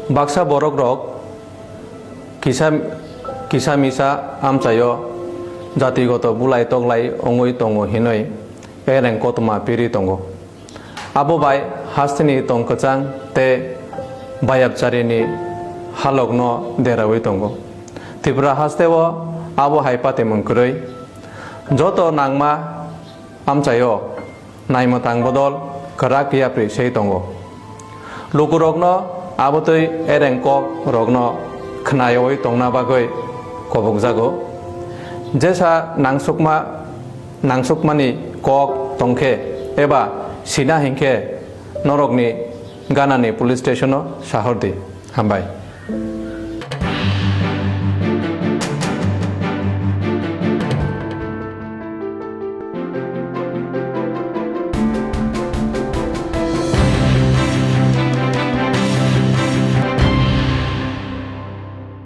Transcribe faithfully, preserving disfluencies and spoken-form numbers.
Baksa borok rok kisa, kisa misa amchaio jatigoto bulai toklai wngwi tongo hinwi ereng kotoma piri tongo. Abo bai hasteni tong kwchang tei bayapcharini halokno derawi tongo. Tripura hasteo abo hai patimung kwrwi. Joto nangma amchaio naimwtang bodol kwrak yapri sei tongo. Lukurokno abotwi ereng kok rokno khnayawi tongna bagwi kobokjago. Jesa nangsukma, nangsukmani kok tongkhe eba sina hinkhe norokni ganani police stationo sahordi. Hambai.